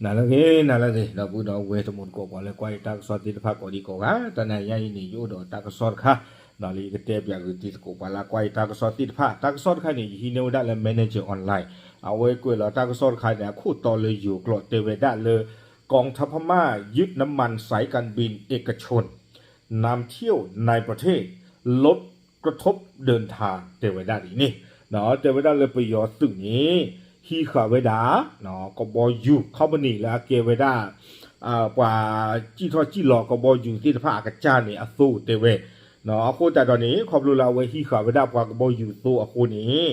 နၤလၢအဂ့ၤ နၤလၢအဂ့ၤ ဒီပုၢ်ဒီဝဲၢ်တံၤသကိး ပှၤလၢကွၢ်ယတၢ်ကစီၣ်သ့ၣ်တဖၣ်ကိးဒံကိးဂၤ, တနၤညါအံၤန့ၣ် ယအိၣ်ဒီးတၢ်ကစီၣ်တခါ လၢယကတဲပၠးက့ၤတံၤသကိးပှၤလၢကွၢ်ယတၢ်ကစီၣ်သ့ၣ်တဖၣ်, တၢ်ကစီၣ်တခါန့ၣ် ယဟံးန့ၢ်ဝဲဒၣ်လၢ Manager Online, အဝဲကွဲးလီၤတၢ်ကစီၣ်တခါန့ၣ် အခိၣ်တီလၢယိၤကျိာ်တဲဝဲဒၣ်လၢ กองทัพพม่ายึดน้ำมันสายการบินเอกชน นำเที่ยวในประเทศ ลดกระทบเดินทาง တဲဝဲဒၣ်ဒ်န့ၣ်, တဲဝဲဒၣ်လၢပယီၤသုးန့ၣ် ဟံးဃာ်ဝဲဒၣ် ကဘီယူၤ company လၢအကဲဝဲဒၣ် ပှၤစံၣ်ထီၣ်စံၣ်လီၤကဘီယူၤသ့ၣ်တဖၣ်အကစၢ်န့ၣ်အသိးတဲဝဲ, အဃိသတးဒီးန့ၣ် ခီဖျိလၢအဝဲဟံးဃာ်ဝဲဒၣ်ပှၤကဘီယူၤသိအဃိန့ၣ်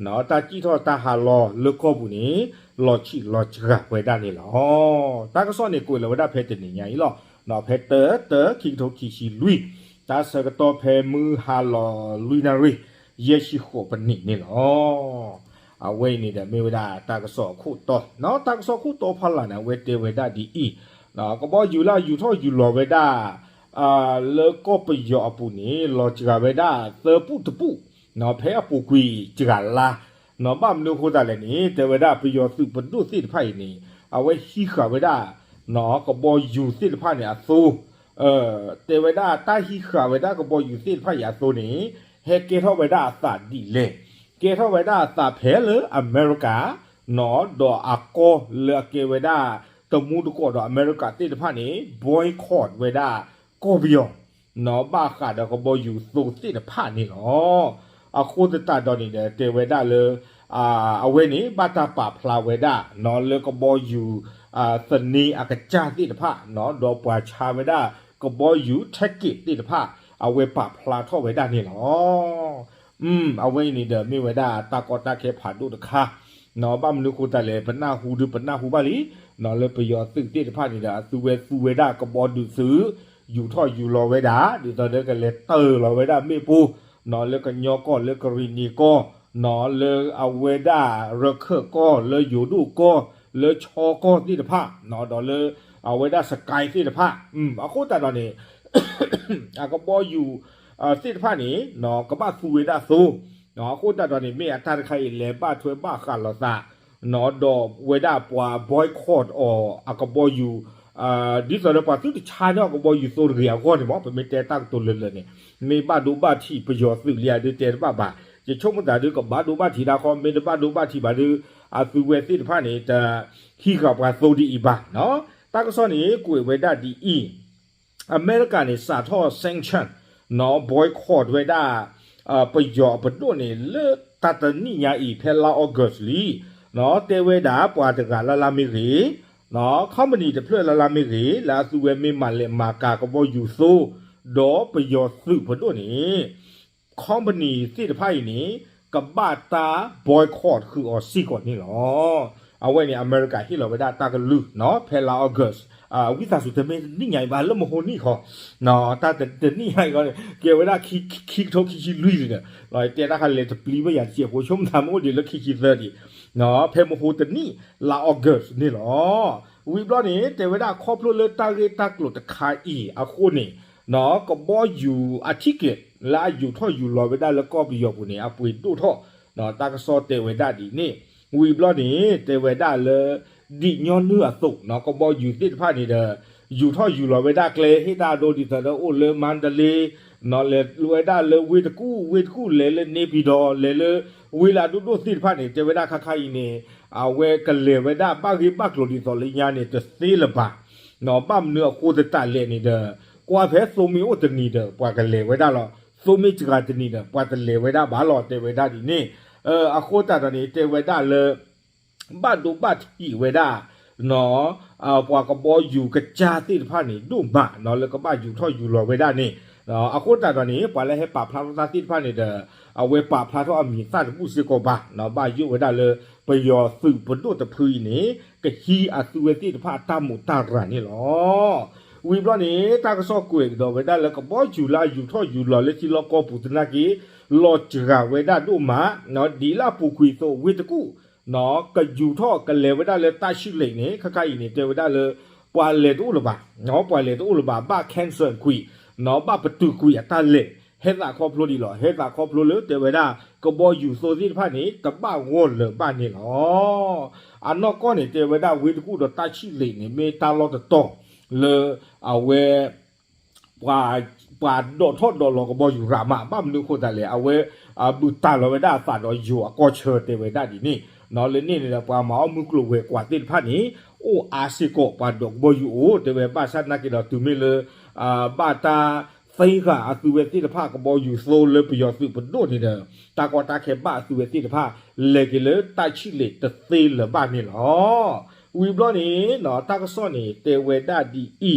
တၢ်စံၣ်ထီၣ်တၢ်ဟးလီၤလၢကီၢ်ပူၤန့ၣ် လီၤဆံးလီၤစှၤဝဲဒၣ်န့ၣ်လီၤ. တၢ်ကစီၣ်န့ၣ်ကွဲးလီၤဝဲဒၣ်ဖဲတနံၤညါအံၤလီၤ. ဖဲတၢ တၢ ခံကထိခံဆံလွံၢ်, တၢ်ဆၢကတီၢ်ဖဲမုၢ်ဟါလီၤလွံၢ်နၣ်ရံၣ် ယဲၢ်ဆံဃိးပနံးန့ၣ်လီၤ. အဝဲအံၤန့ၣ်ဒီးမ့ၢ်ဝဲဒၣ်တၢ်ကစီၣ်အခိၣ်တီ, တၢ်ကစီၣ်ခိၣ်တီဖီလာ်န့ၣ် အဝဲတဲဝဲဒၣ်ဒ်အံၤ, ကဘီယူၤလၢအယူၤထီၣ်ယူၤလီၤဝဲဒၣ် လၢကီၢ်ပယီၤအပူၤန့ၣ် လီၤစှၤဝဲဒၣ်သၢပူၣ်တပူၣ် ဖဲအပူၤကွံာ်စှၤလါ, ဘၣ်မနုၤအဃိသတးလဲၣ်န့ၣ် တဲဝဲဒၣ်ပယီၤသုးပဒိၣ်သ့ၣ်တဖၣ်အံၤန့ၣ် အဝဲဟံးဃာ်ဝဲဒၣ် ကဘီယူၤသ့ၣ်တဖၣ်န့ၣ်အသိး တဲဝဲဒၣ်တၢ်ဟံးဃာ်ဝဲဒၣ်ကဘီယူၤသ့ၣ်တဖၣ်အံၤအသိးန့ၣ် ဟဲကဲထီၣ်ဝဲဒၣ်အသးဒ်လဲၣ်, ကဲထီၣ်ဝဲဒၣ်အသးဖဲလၢအမဲရကၤ ဒီးအကီၢ်လၢအကဲဝဲဒၣ် တမူတကိးဒီးအမဲရကၤသ့ၣ်တဖၣ်န့ၣ် boycott ဝဲဒၣ်ကီၢ်ပယီၤ ဘၣ်ဃးဒီးကဘီယူၤသိသ့ၣ်တဖၣ်န့ၣ်လီၤ. အဃိသတးဒီးန့ၣ်ဒီး တဲဝဲဒၣ်လၢ အဝဲန့ၣ် ဘၣ်တၢ်ပာ်ဖျါဝဲဒၣ် လၢကဘီယူၤ သန့အကစၢ်သ့ၣ်တဖၣ် ဒီးပှၤဆါဝဲဒၣ် ကဘီယူၤ ticket သ့ၣ်တဖၣ် အဝဲပာ်ဖျါထီၣ်ဝဲဒၣ်န့ၣ်လီၤ. အဝဲအံၤန့ၣ်ဒီးမ့ၢ်ဝဲဒၣ်တၢ်ကီတၢ်ခဲဖးဒိၣ်တခါ ဘၣ်မနုၤအဃိသတးလဲၣ် ပနၢ်ဟူဒုးပနၢ်ဟူဘၣ်လံ လၢပယီၤသုးသ့ၣ်တဖၣ်န့ၣ်ဒီး အသုဝဲသူဝဲဒၣ်ကဘီဒုးသုး ယူၤထီၣ်ယူၤလီၤဝဲဒၣ် ဒ်သိးလၢကလဲၤတၢၢ်လီၤဝဲဒၣ်မ့ၣ်ပိၢ် လၢကညီကီၢ် လၢကရံၣ်နံၤကီၢ် လၢအဝဲဒၣ်ရခၢၣ်ကီၢ် လၢယိၤဒိၣ်ကီၢ် လၢဆီကီၢ်သ့ၣ်တဖၣ် ဒီးလၢအဝဲဒၣ်စကဲသ့ၣ်တဖၣ် အဃိသတးဒီးန့ၣ် အကဘီယူၤသ့ၣ်တဖၣ်န့ၣ် ကဘၣ်သူဝဲဒၣ်သိ အဃိသတးဒီးန့ၣ် မ့ၢ်အတၢ်တခါအံၤလဲၤဘၣ်ထွဲဘၣ်ဃးလိာ်သး ဒီးဝဲဒၣ်ပှၤ boycott အီၤ အကဘီယူၤ ဒ်သိးဒီးပှၤသုတဆါန့ၢ်အီၤကဘီယူၤသိတဂ့ၤအဂီၢ်န့ၣ်မ့ၢ် ပမ့ၢ်တဲတၢ်ကတိၤလၢာ်လၢာ်န့ၣ် မ့ၢ်ဘၣ်ဒိဘၣ်ထံးပယီၤသုးလံဧါဒုးတဲတဘၣ်ဘၣ် ယဆိကမိၣ်သးဒုးကဘၣ်ဒိဘၣ်ထံးတၢ်ဃီ မ့ၢ်တဘၣ်ဒိဘၣ်ထံးဘၣ်ဒုး အသုဝဲသ့ၣ်တဖၣ်န့ၣ် တဟံးဃာ်ပှၤသိဒ်အံၤဘၣ် တၢ်ကစီၣ်န့ၣ် ကွဲးဝဲဒၣ်ဒ်အံၤ အမဲရကၤန့ၣ် စးထီၣ် sanction နီၣ် boycott ဝဲဒၣ် ပယီၤအပဒိၣ်န့ၣ် လၢတၢ်တနံၣ်ညါအံၤ ဖဲလါ August လံ နီၣ် တဲဝဲဒၣ်ပှၤတဂၤလၢ်လၢ်မ့ၢ်ဂ့ၤ နီၣ် company တဖျၢၣ်လၢ်လၢ်မ့ၢ်ဂ့ၤ လၢအသုဝဲမ့ၢ်မၤလဲၤမၤကၤကဘီယူၤသိ ဒီးပယီၤသုးပဒိၣ်န့ၣ် company သ့ၣ်တဖၣ်အံၤန့ၣ် ကဘၣ်တၢ် boycott ဃုာ်အီၤစ့ၢ်ကီးန့ၣ်လီၤ. အဝဲန့ၣ် အမဲရကၤဟ့ၣ်လီၤဝဲဒၣ်တၢ်ကလုၢ် နီၣ် ဖဲလါ August ဝံသးစူၤတမ့ၢ်တနံၣ်ညါအံၤဘၣ် လၢမဟိနံၣ်ခီ တၢ်တနံၣ်ညါအံၤခီန့ၣ် ကဲဝဲဒၣ်ခံကထိခံဆံလွံၢ်န့ၣ်ဒီး တဲတၢ်ခါလဲၤတပျံၤဘၣ်ယၤတစဲးဖိ ဆိကမိၣ်သးမ့ၢ်အိၣ်ဒံးလၢခံဆံသၢဒံး ဖဲမဟိတနံၣ် လါ August န့ၣ်လီၤ. ဝံၤဘျီန့ၣ် တဲဝဲဒၣ်ခီဖျိလၢတၢ်ဂ့ၢ်တၢ်ကျိၤတခါအံၤအဃိန့ၣ် နီၣ် ကဘီယူၤအ ticket လၢအယူၤထီၣ်ယူၤလီၤဝဲဒၣ်လၢကီၢ်ပယီၤပူၤန့ၣ် အပှ့ၤဒိၣ်ထီၣ် နီၣ် တၢ်ကစီၣ်တဲဝဲဒၣ်ဒ်န့ၣ် ဝံၤဘျီန့ၣ် တဲဝဲဒၣ်လၢ ဒ်ညီနုၢ်အသိး နီၣ် ကဘီယူၤသ့ၣ်တဖၣ်န့ၣ်ဒီး ယူၤထီၣ်ယူၤလီၤဝဲဒၣ်ကျဲ ဟ့ၣ်တၢ်အဒိဒ်သိးဒီးအိၣ်လၢ မါတလ့ နီၣ် လဲၤဝဲဒၣ်လၢဝ့ၢ်တကူၣ် ဝ့ၢ်တကူၣ်လဲၤလၢ နေပြည်တော် လဲၤလၢ ဝ့ၢ်လၢအဒိၣ်ဒိၣ်သ့ၣ်တဖၣ်န့ၣ် တဲဝဲဒၣ်ခါခါအံၤန့ၣ် အဝဲကလဲၤဝဲဒၣ်ဘၣ်ဂ့ၢ်ဘၣ်ကျိၤဒ်သိးလၢညါန့ၣ် တသ့လၢၤဘၣ် နီၣ် ဘၣ်မနုၤအဃိသတးလဲၣ်န့ၣ်ဒီး ကွၢ်ဖဲသိမ့ၢ်အိၣ်တနံၤဒီး ပှၤကလဲၤဝဲဒၣ်လီၤ. သိမ့ၢ်စှၤတနံၤဒီး ပှၤတလဲၤဝဲဒၣ်ဘၣ်လီၤ တဲဝဲဒၣ်ဒ်န့ၣ် အဃိသတးဒီးန့ၣ် တဲဝဲဒၣ်လၢ ဘၣ်ဒိဘၣ်ထံးဝဲဒၣ် နီၣ် ပှၤကဘီယူၤကစၢ်သ့ၣ်တဖၣ်န့ၣ် ဒိၣ်မး နီၣ် လၢကဘၣ်ယူၤထီၣ်ယူၤလီၤဝဲဒၣ်န့ၣ် အဃိသတးဒီးန့ၣ် ပှၤလၢဟဲပာ်ဖျါထီၣ်တၢ်သ့ၣ်တဖၣ်န့ၣ်ဒီး အဝဲပာ်ဖျါထီၣ်အမံၤသၣ်တဘူၣ်စ့ၢ်ကီးဘၣ် နီၣ် ဘၣ်ယိၣ်ဝဲဒၣ်လၢ ပယီၤသုးပဒိၣ်တဖုအံၤန့ၣ် ကဟံးအသုဝဲသ့ၣ်တဖၣ်အတၢ်မူးတၢ်ရၤန့ၣ်လီၤ. ဝံၤဘျီန့ၣ် တၢ်ကစီၣ်ကွဲးကဒီးဝဲဒၣ်လၢကဘီယူၤလၢအယူၤထီၣ်ယူၤလီၤလၢထံလီၢ်ကီၢ်ပူၤသနာ်က့ လီၤစှၤဝဲဒၣ်ဒိၣ်မး နီၣ် ဒ်လၢအပူၤကွံာ်အသိး ဝ့ၢ်တကူၣ် နီၣ် ကယူၤထီၣ်ကလဲၤဝဲဒၣ်လၢတၢ်ဆံၣ်လ့းန့ၣ် ခါခါအံၤန့ၣ် တဲဝဲဒၣ်လၢ ပှၤလဲၤတအိၣ်လၢၤဘၣ် နီၣ် ပှၤလဲၤတအိၣ်လၢၤဘၣ် ဘၣ် cancel ကွံာ် နီၣ် ဘၣ်ပတုာ်ကွံာ်အတၢ်လဲၤ ဟဲသးခီဖျိဒံးလီၤ. ဟဲသးခီဖျိလၢတဲဝဲဒၣ် ကဘီယူၤသိသ့ၣ်တဖၣ်န့ၣ် တဘၣ်ဂီၢ်လၢၤဘၣ်န့ၣ်လီၤ. အနီၢ်ကီၢ်န့ၣ် တဲဝဲဒၣ်ဝ့ၢ်တကူၣ်ဒီးတၢ်ဆံၣ်လ့းန့ၣ် မ့ၢ်တၢ်လီၢ်တတီၤလၢ အဝဲ ပှၤဒိးထီၣ်ဒိးလီၤကဘီယူၤရၤမး, ဘၣ်မနုၤအဃိသတးလဲၣ်, အဝဲ ဘုၣ်တၢ်လီၤဝဲဒၣ်အသးဒီးယိၤအကီၢ်ဆၢတဲဝဲဒၣ်ဒ်န့ၣ်, လၢန့ၣ်န့ၣ်ဒီး ပှၤမၤအီၣ်မုၢ်ကျိၤဝဲၤကွာ်သ့ၣ်တဖၣ်န့ၣ် အိၣ်အါစ့ၢ်ကီး ပှၤဒိးကဘီယူၤအိၣ် တဲဝဲ, ဘၣ်ဆၣ်သနာ်က့ဒီး တုၤမ့ၢ်လၢ ဘၣ်တၢ်သ့ဃာ်အသုဝဲသ့ၣ်တဖၣ် ကဘီယူၤသိလၢပယီၤသုးပဒိၣ်န့ၣ်ဒီး တၢ်ကီတၢ်ခဲဘၣ်အသုဝဲသ့ၣ်တဖၣ် လဲၤက့ၤလၢတၢ်ဆံၣ်လ့းတသ့လၢၤဘၣ်န့ၣ်လီၤ. ဝံၤဘျီန့ၣ် တၢ်ကစီၣ်န့ၣ် တဲဝဲဒၣ်ဒ်အံ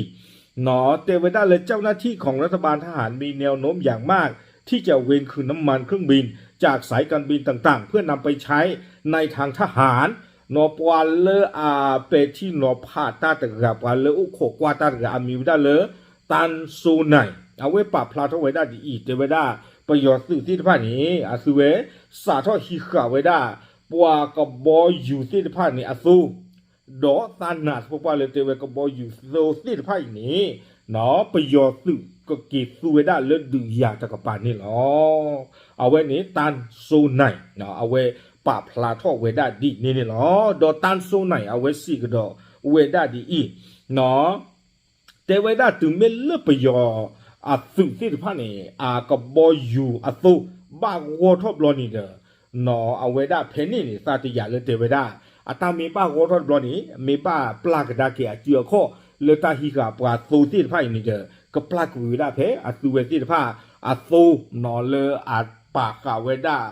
ၤ, တဲဝဲဒၣ်လၢ เจ้าหน้าที่ของรัฐบาลทหารมีแนวโน้มอย่างมากที่จะเวียนคืนน้ำมันเครื่องบินจากสายการบินต่างๆ เพื่อนำไปใช้ในทางทหาร နီၢ်ပှၤလၢအပဲာ်ထံနီၤဖးတၢ်တဂၤ ပှၤလၢအိၣ်ခိးကွၢ်တၢ်တဂၤ အမံၤဝဲဒၣ်လၢ တၢ်စိနၢ် အဝဲပာ်ဖျါထီၣ်ဝဲဒၣ်ဒ်အံၤ, တဲဝဲဒၣ် ပယီၤသုးသ့ၣ်တဖၣ်န့ၣ် အသုဝဲ စးထီၣ်ဟံးဃာ်ဝဲဒၣ် ပှၤကဘီယူၤသ့ၣ်တဖၣ်န့ၣ်အသိ ဒီးသးနးသပှၢ်ပှၢ်လၢတဲဝဲကဘီယူၤသိသ့ၣ်တဖၣ်အံၤန့ၣ် ပယီၤသုးကက့ၤသူဝဲဒၣ်လၢဒုးယၤတကပၤန့ၣ်လီၤ. အဝဲန့ၣ် တၢ်စိနၢ် အဝဲပာ်ဖျါထီၣ်ဝဲဒၣ်ဒ်န့ၣ်န့ၣ်လီၤ. ဒီးတၢ်စိနၢ်အဝဲစံးကဒီးဝဲဒၣ်ဒ်အံၤ, တဲဝဲဒၣ်တုၤမ့ၢ်လၢပယီၤအသုးသ့ၣ်တဖၣ်န့ၣ် အကဘီယူၤအသိ ဘၣ်ဂီၢ်ထီၣ်ဘျီန့ၣ်ဒီး အဝဲဒၣ်ဖဲန့ၣ်န့ၣ် သးတယာ်လၢတဲဝဲဒၣ် အတၢ်မ့ၢ်ဘၣ်ဂီၢ်ထီၣ်တဘျီန့ၣ် မ့ၢ်ဘၣ်ပျၢ်ကဒါက့ၤအစုအခီၣ် လၢတၢ်ဟံးဃာ်ပှၤသိသ့ၣ်တဖၣ်အံၤန့ၣ်ဒီး ကပျၢ်ကွံာ်ဝဲဒၣ်ဖဲအသုဝဲသ့ၣ်တဖၣ်အသိ လၢအပာ်ဃာ်ဝဲဒၣ်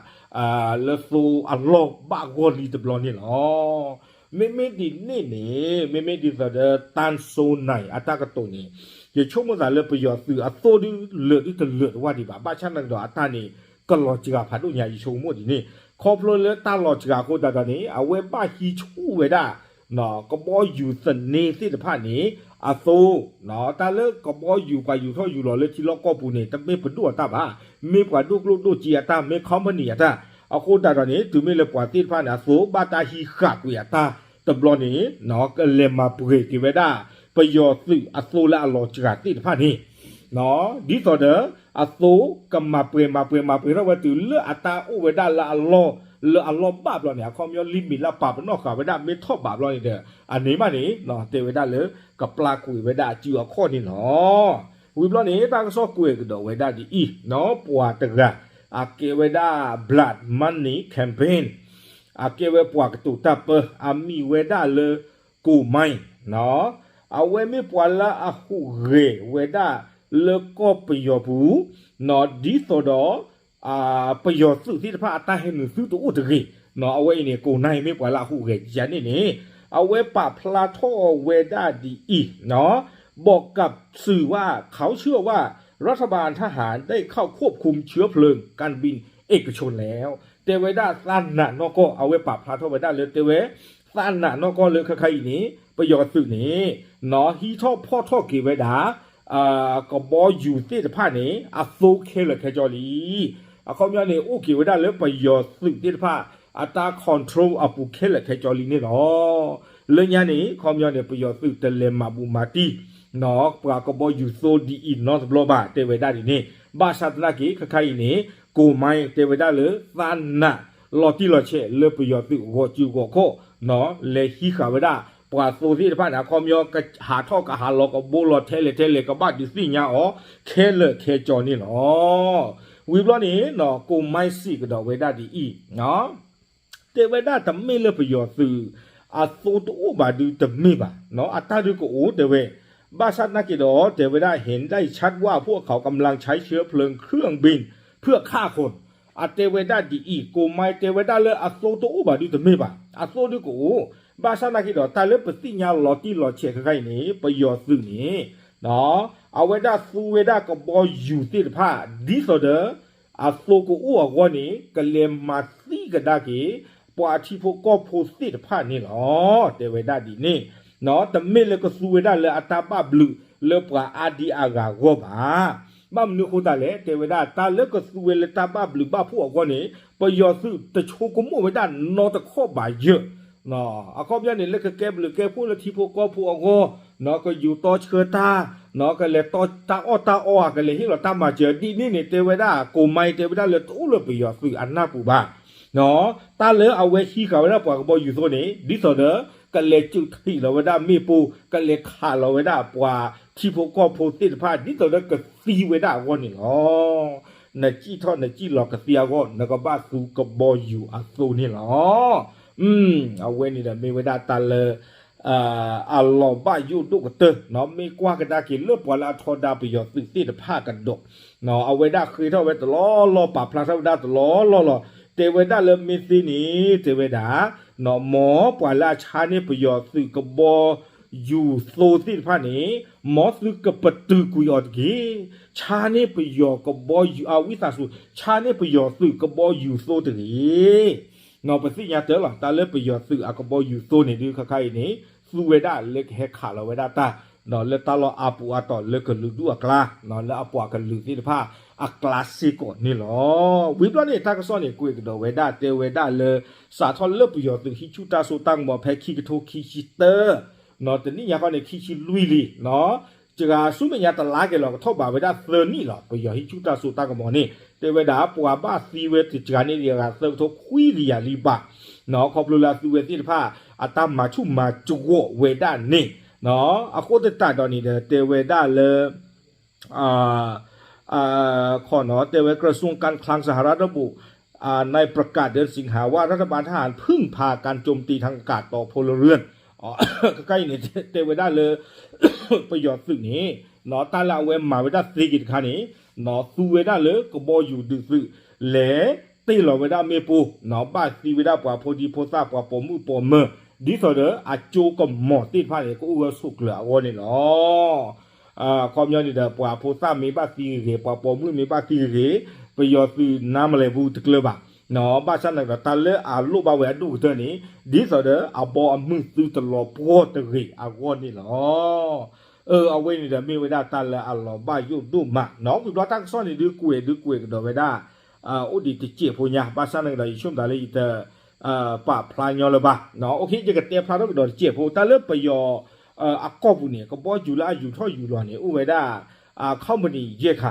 လၢသိအလီၢ်ဘၣ်ဂီၢ်လံတဘျီန့ၣ်လီၤ. မ့မ့ၢ်ဒ်န့ၣ်န့ၣ် မ့မ့ၢ်ဒ်သိးဒီး တၢ်စိနၢ်အတၢ်ကတိၤန့ၣ် ယဆိကမိၣ်သးလၢပယီၤသုးအသိဒုး လၢာ်ဒုးတလၢာ်တဝၢ်ဒံးဘၣ်, ဘၣ်ဆၣ်သနာ်က့ဒီးအတၢ်န့ၣ် ကလီၤစှၤဖးဒိၣ်ညါ ယဆိကမိၣ်ဒ်န့ၣ်, ခီဖျိလၢတၢ်လီၤစှၤအဃိသတးဒီးန့ၣ် အဝဲဘၣ်ဟံးဆူၣ်ဝဲဒၣ် ကဘီယူၤသန့သ့ၣ်တဖၣ်န့ၣ် အသိ တၢ်လၢကဘီယူၤပှၤယူၤထီၣ်ယူၤလီၤလၢထံလီၢ်ကီၢ်ပူၤန့ၣ် တမ့ၢ်ပဒိၣ်အတၢ်ဘၣ်, မ့ၢ်ပှၤဒိၣ်ကျိၣ်ဒိၣ်စ့အတၢ်, မ့ၢ် company အတၢ်, အဃိသတးဒီးန့ၣ် တုၤမ့ၢ်လၢပှၤသ့ၣ်တဖၣ်န့ၣ် အသိဘၣ်တၢ်ဟံးဃာ်ကွံာ်အတၢ်တဘျီန့ၣ် ကလဲၤမၤပှဲၤက့ၤဝဲဒၣ် ပယီၤသုးအသိလၢအလီၤစှၤသ့ၣ်တဖၣ်န့ၣ် ဒ်သိးဒီး အသိကမၤပှဲၤမၤပှဲၤမၤပှဲၤထီၣ်ဝဲတုၤလၢအတၢ်အိၣ်ဝဲဒၣ်လၢအလီၢ် လၢအလီၢ်ဘၣ်ဘျီန့ၣ် အခီပညီ limit လၢပာ်ပနီၣ်ဃာ်ဝဲဒၣ်မ့ၢ်ထီၣ်ဘးဘျီန့ၣ်ဒီး အန့ၣ်မးန့ၣ် တဲဝဲဒၣ်လၢ ကပျၢ်ကွံာ်ဝဲဒၣ်အစုအခီၣ်န့ၣ်လီၤ. ဝံၤဘျီန့ၣ် တၢ်ကစီၣ်ကွဲးကဒီးဝဲဒၣ်ဒ်အံၤ, ပှၤတဂၤ အကဲဝဲဒၣ် Blood Money Campaign အကဲဝဲပှၤကတိၤတၢ်ပၢ အမံၤဝဲဒၣ်လၢ ကိၣ်မါ အဝဲမ့ၢ်ပှၤလၢအဟူးဂဲၤဝဲဒၣ်လၢကီၢ်ပယီၤပူၤ ဒ်သိးဒီး ပယီၤသုးသ့ၣ်တဖၣ်အတၢ်ဟဲနုာ်သုတအိၣ်တဂ့ၤ, အဝဲအံၤန့ၣ် ကိၣ်နါ မ့ၢ်ပှၤလၢအဟူးဂဲၤယၤန့ၣ်န့ၣ် အဝဲပာ်ဖျါထီၣ်ဝဲဒၣ်ဒ်အံၤ, บอกกับสื่อว่าเขาเชื่อว่ารัฐบาลทหารได้เข้าควบคุมเชื้อเพลิงการบินเอกชนแล้ว တဲဝဲဒၣ်သးနာ်နီၢ်ကီၢ် အဝဲပာ်ဖျါထီၣ်ဝဲဒၣ်လၢတဲဝဲ သးနာ်နီၢ်ကီၢ်လၢခဲခါအံၤန့ၣ် ပယီၤသုးန့ၣ် ဟံးထီၣ်ဖီၣ်ထီၣ်က့ၤဝဲဒၣ် ကဘီယူၤသ့ၣ်တဖၣ်န့ၣ် အသိခဲလၢာ်ခဲဆ့လံ. အခီပညီန့ၣ် အိၣ်က့ၤဝဲဒၣ်လၢပယီၤသုးသ့ၣ်တဖၣ် အတၢ် control အပူၤခဲလၢာ်ခဲဆ့လံန့ၣ်လီၤ. လၢညါန့ၣ် အခီပညီန့ၣ် ပယီၤသုးတလဲၤမၤဘူးမၤတံၢ် ပှၤကဘီယူၤသိဒ်အံၤနီတဘျီဘၣ် တဲဝဲဒၣ်ဒ်န့ၣ်, ဘၣ်ဆၣ်သနာ်က့ ခဲခါအံၤန့ၣ် ကိၣ်မါ တဲဝဲဒၣ်လၢသးနာ် လီၤတံၢ်လီၤဆဲးလၢပယီၤသုးဂီၤစုဂီၤခီၣ် လဲၤဟံးဃာ်ဝဲဒၣ် ပှၤသိသ့ၣ်တဖၣ်န့ၣ် အခီပညီ ကဟးထီၣ်ကဟးလီၤကဘိလီၤထဲလဲၣ်ထဲလဲၣ် ကဘၣ်ဒုးသ့ၣ်ညါအီၤ ခဲလၢာ်ခဲဆ့န့ၣ်လီၤ. ဝံၤဘျီန့ၣ် ကိၣ်မါစံးကဒီးဝဲဒၣ်ဒ်အံၤ တဲဝဲဒၣ်တမ့ၢ်လၢပယီၤသုး အသိတအိၣ်ဘၣ်ဒုးတမ့ၢ်ဘၣ်, အတၢ်ဒုးကအိၣ်တဲဝဲ, ဘၣ်ဆၣ်သနာ်က့ဒီး တဲဝဲဒၣ် เห็นได้ชัดว่าพวกเขากำลังใช้เชื้อเพลิงเครื่องบินเพื่อฆ่าคน အတဲဝဲဒၣ်ဒ်အံၤ, ကိၣ်မါတဲဝဲဒၣ်လၢအသိတအိၣ်ဘၣ်ဒုးတမ့ၢ်ဘၣ်, အသိဒုးကအိၣ်, ဘၣ်ဆၣ်သနာ်က့ဒီး တၢ်လၢပသ့ၣ်ညါလီၤတံၢ်လီၤဆဲးခဲခါအံၤန့ၣ် ပယီၤသုးန့ၣ် အဝဲဒၣ်သူဝဲဒၣ်ကဘီယူၤသ့ၣ်တဖၣ် ဒ်သိးဒီး အသိကအိၣ်အဂီၢ်န့ၣ် ကလဲၤမၤသံကဒါက့ၤ ပှၤထံဖိကီၢ်ဖိသ့ၣ်တဖၣ်န့ၣ်လီၤ. တဲဝဲဒၣ်ဒ်န့ၣ်, တမ့ၢ်လၢကသူဝဲဒၣ်လၢအတၢ်ဘၣ်ဘျုးလၢပှၤအါဒံအါဂၤအဂီၢ်ဘၣ်. ဘၣ်မနုၤအဃိသတးလဲၣ်, တဲဝဲဒၣ်တၢ်လၢကသူဝဲလၢတၢ်ဘၣ်ဘျုးဘၣ်ဖှိၣ်အဂီၢ်န့ၣ် ပယီၤသုးတဆိကမိၣ်ဝဲဒၣ်နီတခီၣ်ဘၣ်ယၢၢ် အခီပညီန့ၣ် လၢကကဲဘျုးကဲဖှိၣ်လၢထံဖိကီၢ်ဖိအဂီၢ်, ကယူၤတီဆှၢတၢ်, ကလဲၤတီတၢ်အီၣ်တၢ်အီဧါ ကလဲၤဟ့ၣ်လီၤတၢ်မၤစၢၤဒ်န့ၣ်န့ၣ် တဲဝဲဒၣ် ကိးမါ တဲဝဲဒၣ်လၢတအိၣ်လၢပယီၤသုးအနၢ်ပူၤဘၣ်. တၢ်လၢအဝဲဟံးဃာ်ဝဲဒၣ်ပှၤကဘီယူၤသိန့ၣ် ဒ်သိးဒီး ကလဲၤစုးထံးလီၤဝဲဒၣ်မ့ၣ်ပိၢ် ကလဲၤခးလီၤဝဲဒၣ်ပှၤထံဖိကီၢ်ဖိသ့ၣ်တဖၣ် ဒ်သိးဒီးကသံဝဲဒၣ်အဂီၢ်န့ၣ်လီၤ. နစံၣ်ထီၣ်နစံၣ်လီၤကသံအဂီၢ် နကဘၣ်သူကဘီယူၤအသိန့ၣ်လီၤ. အဝဲန့ၣ်ဒီးမ့ၢ်ဝဲဒၣ်တၢ်လၢ အလီၤဘၣ်ယိၣ်ဒိၣ်ကတၢၢ် မ့ၢ်ကွၢ်ကဒါက့ၤလၢပှၤလၢအထီဒါပယီၤသုးသ့ၣ်တဖၣ်ကဒီး အဝဲဒၣ်ဃ့ထီၣ်ဝဲတလီၢ်လီၢ် ပာ်ဖျါထီၣ်ဝဲဒၣ်တလီၢ်လီၢ်လီၤ. တဲဝဲဒၣ်လၢမ့ၢ်သ့န့ၣ် တဲဝဲဒၣ် မ်ပှၤလၢအဆါန့ၢ်ပယီၤသုးကဘီယူၤသိသ့ၣ်တဖၣ်န့ၣ် မ်သုကပတုာ်ကွံာ်အီၤတက့ၢ်. ဆါန့ၢ်ပယီၤကဘီယူၤ အဝံသးစူၤ ဆါန့ၢ်ပယီၤသုးကဘီယူၤသိတဂ့ၤ. ပသ့ၣ်ညါတၢ်လီၤ တၢ်လၢပယီၤသုးအကဘီယူၤသိန့ၣ်ဒုး ခါခါအံၤန့ၣ် သူဝဲဒၣ်လၢကဟဲခးလီၤဝဲဒၣ်တၢ် ဒီးလၢတၢ်လီၢ်အါပူၤအါတီၤလၢကလုာ်ဒူၣ်အကျါ လၢအပှၤကလုာ်သ့ၣ်တဖၣ်အကျါစ့ၢ်ကီးန့ၣ်လီၤ. ဝံၤဘျီန့ၣ် တၢ်ကစီၣ်န့ၣ် ကွဲးကဒီးဝဲဒၣ် တဲဝဲဒၣ်လၢ စးထီၣ်လၢပယီၤသုးဟံးဆူၢ်တၢ်စိတၢ်ကမီၤဖဲခံကထိခံဆံတၢ တနံၣ်ညါခီန့ၣ် ခံဆံလွံၢ်လံ စှၤဆူမဲာ်ညါတလါက့ၤလီၤ ကထီၣ်ဘးဝဲဒၣ်သၢနံၣ်လီၤ ပယီၤဟံးဆူၣ်တၢ်စိတၢ်ကမီၤန့ၣ် တဲဝဲဒၣ် ပှၤဘၣ်သံဝဲတစှၤန့ၣ် ယဂၤသၢကထိခွံကယၤလံဘၣ် ခီဖျိလၢအသုဝဲသ့ၣ်တဖၣ် အတၢ်မၤဆူၣ်မၤစှီၤဝဲဒၣ်န့ၣ် အဃိသတးဒီးန့ၣ်ဒီး တဲဝဲဒၣ်လၢ ခီနီၤ တဲဝဲ กระทรวงการคลังสหรัฐระบุ นายประกาศ เดือนสิงหา ว่ารัฐบาลทหารพึ่งพาการโจมตีทางอากาศต่อพลเรือน ခဲကနံၣ်အံၤန့ၣ် တဲဝဲဒၣ်လၢ ပယီၤသုးန့ၣ် တၢ်လၢအဝဲမၤဝဲဒၣ်သ့က့ၤတခါန့ၣ် သူဝဲဒၣ်လၢကဘီယူၤဒုးသုး လဲၤတ့ၢ်လီၤဝဲဒၣ်မ့ၣ်ပိၢ် ဘၣ်သံဝဲဒၣ်ပှၤဖိဒံဖိသၣ် ပှၤပိာ်မုၣ်ပိာ်မၢၤ ဒ်သိးဒီးအကၠိကမီၤသ့ၣ်တဖၣ်န့ၣ် ကအိၣ်ဂၢၢ်ဆိးကျၢၤအဂီၢ်န့ၣ်လီၤ. အခီပညီန့ၣ်ဒီး ပှၤဖိသၣ်မ့ၢ်ဘၣ်သံဂ့ၤဂ့ၤ ပှၤပိာ်မုၣ်မ့ၢ်ဘၣ်သံဂ့ၤဂ့ၤ ပယီၤသုးနါမလဲၤဘူးတကျၢၤဘၣ် ဘၣ်ဆၣ်န့ၣ်ဒီး တၢ်လၢအလိၣ်ဘၣ်ဝဲအဒိၣ်ကတၢၢ်န့ၣ် ဒ်သိးဒီးအဘီအမုၢ်သုတလီၤပှီၢ်တဂ့ၤအဂီၢ်န့ၣ်လီၤ. အဝဲန့ၣ်ဒီးမ့ၢ်ဝဲဒၣ်တၢ်လၢအလီၤဘၣ်ယိၣ်ဒိၣ်မး ဝံၤဘျီတၢ်ကစီၣ်န့ၣ်ဒုးကွဲးဒုးကွဲးကဒီးဝဲဒၣ် အိၣ်ဒံးတစဲးဖိညါ ဘၣ်ဆၣ်န့ၣ်ဒီး ယဆိကမိၣ်သးလၢယတ ပာ်ဖျါညီလၢၤဘၣ်. ယကတဲဖျါထီၣ်ကဒီးတစဲးဖိ တၢ်လၢပယီၤ အကီၢ်ပူၤန့ၣ် ကဘီယူၤလၢအယူၤထီၣ်ယူၤလီၤန့ၣ် အိၣ်ဝဲဒၣ် company ယဲၢ်ခါ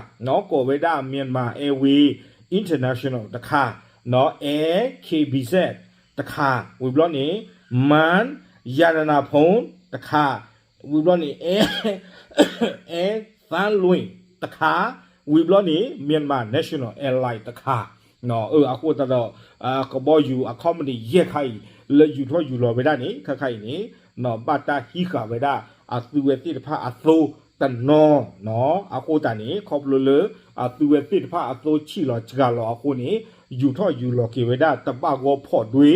ကိးဝဲဒၣ် Myanmar Airways International တခါ Air Kabizek တခါ ဝံၤဘျီန့ၣ် Man Yananaphon တခါ ဝံၤဘျီန့ၣ် Air Thanlwin တခါ ဝံၤဘျီန့ၣ် Myanmar National Airline တခါ အဃိသတးဒီး ကဘီယူၤအ company ယဲၢ်ခါအံၤ လၢယူၤထီၣ်ယူၤလီၤဝဲဒၣ်န့ၣ် ခါခါအံၤန့ၣ် ဘၣ်တၢ်ဟံးဃာ်ဝဲဒၣ် အသုဝဲသ့ၣ်တဖၣ်အသိတနီၤ အဃိသတးန့ၣ် ခီဖျိလၢ အသုဝဲသ့ၣ်တဖၣ်အသိဆံးလီၤစှၤလီၤအဃိန့ၣ် ယူၤထီၣ်ယူၤလီၤက့ၤဝဲဒၣ်တဘၣ်ဂီၢ်ဖီၣ်ဒွဲ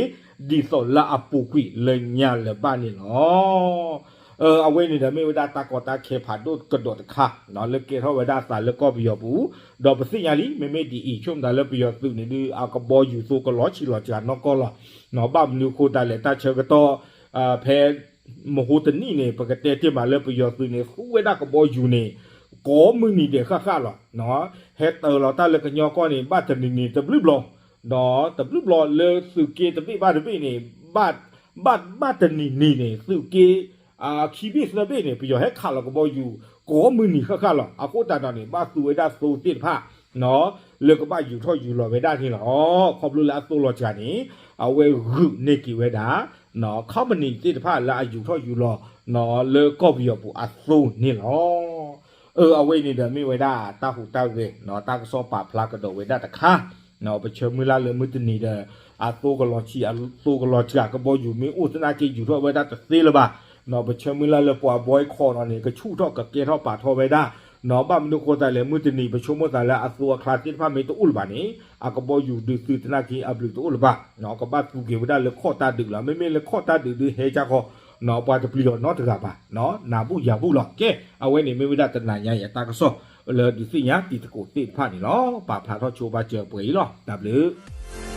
ဒ်သိးလၢအပူၤကွံာ်လၢညါလၢၤဘၣ်န့ၣ်လီၤ. အဝဲန့ၣ်ဒီးမ့ၢ်ဝဲဒၣ်တၢ်ကီတၢ်ခဲဖးဒိၣ်ကဒီးတခါ လၢကဲထီၣ်ဝဲဒၣ်သးလၢကီၢ်ပယီၤပူၤ ဒီးပသ့ၣ်ညါလံ မ့မ့ၢ်ဒ်အံၤ ဆိကမိၣ်သးလၢပယီၤသုးန့ၣ်ဒုး အကဘီယူၤသိကလီၤဆံးလီၤစှၤနီၢ်ကီၢ်လီၤ. ဘၣ်မနုၤအဃိသတးလဲၣ် တၢ်ဆၢကတီၢ် ဖဲ မဟိတနံၣ်န့ၣ် ပကတဲတ့ၢ်မးလၢပယီၤသုးန့ၣ် သူဝဲဒၣ်ကဘီယူၤန့ၣ် ကိးမုၢ်နံၤဒဲးဃၣ်ဃၣ်လီၤ. ဟဲတၢၤလီၤတၢ်လၢကညီကီၢ်န့ၣ် ဘၣ်တနံၤနံၤတဘျုးဘျီ ဒီးတဘျုးဘျီလၢသုးက့တဘ့ၣ်ဘၣ်တဘ့ၣ်န့ၣ် ဘၣ်ဘၣ်တနံၤနံၤန့ၣ် သုးက့ ခံဘ့ၣ်သၢဘ့ၣ်န့ၣ် ပယီၤဟဲခးလီၤကဘီယူၤ ကိးမုၢ်နံၤဃၣ်ဃၣ်လီၤ. အဃိသတးဒီးန့ၣ် ဘၣ်သူဝဲဒၣ်သိသ့ၣ်တဖၣ် လၢကဘၣ်ယူၤထီၣ်ယူၤလီၤဝဲဒၣ်န့ၣ်လီၤ. ခီဖျိလၢအသိလီၤစှၤန့ၣ် အဝဲဂုာ်န့ၢ်က့ၤဝဲဒၣ် company သ့ၣ်တဖၣ်လၢအယူၤထီၣ်ယူၤလီၤ လၢကီၢ်ပယီၤပူၤအသိန့ၣ်လီၤ. အဝဲန့ၣ်ဒီးမ့ၢ်ဝဲဒၣ်တၢ်ဟူးတၢ်ဂဲၤ တၢ်ကစီၣ်ပာ်ဖျါကဒီးဝဲဒၣ်တခါ ပဆၢမုၢ်လၢ်လၢမုၢ်တနံၤဒီး အသိကလီၤဆံး အသိကလီၤစှၤ ကဘီယူၤမ့ၢ်အိၣ်သနာ်က့ယူၤထီၣ်ဝဲဒၣ်တသ့လၢၤဘၣ်. ပဆၢမုၢ်လၢ်လၢပှၤဘီခီနီၤန့ၣ် ကဆူၣ်ထီၣ်ကကဲထီၣ်ပာ်ထီၣ်ဝဲဒၣ် ဘၣ်မနုၤအဃိသတးလဲၣ် မုၢ်တနံၤ ပဆိကမိၣ်သးလၢအသိအချါသ့ၣ်တဖၣ်မ့ၢ်တအိၣ်လၢၤဘၣ်န့ၣ် အကဘီယူၤဒုးသုးသနာ်က့အဘျုးတအိၣ်လၢၤဘၣ်. ကဘၣ်သူက့ၤဝဲဒၣ်လၢခီၣ်တၢ်ဒုးလီၤ. မ့မ့ၢ်လၢခီၣ်တၢ်ဒုးဒုးဟဲကၢ်ဃီ ပှၤတပျံၤအီၤနီတဂၤဘၣ်. နးဘူၣ်ယၤဘူၣ်လီၤ. ကဲ အဝဲန့ၣ်မ့ၢ်ဝဲဒၣ်တနၤညါအံၤအတၢ်ကစီၣ် လၢဒုးသ့ၣ်ညါတံၤသကိးသ့ၣ်တဖၣ်န့ၣ်လီၤ. ပာ်ဖျါထီၣ်ဆိဘၣ်စၢၤပှဲၤအံၤလီၤ. တၢ်ဘျုး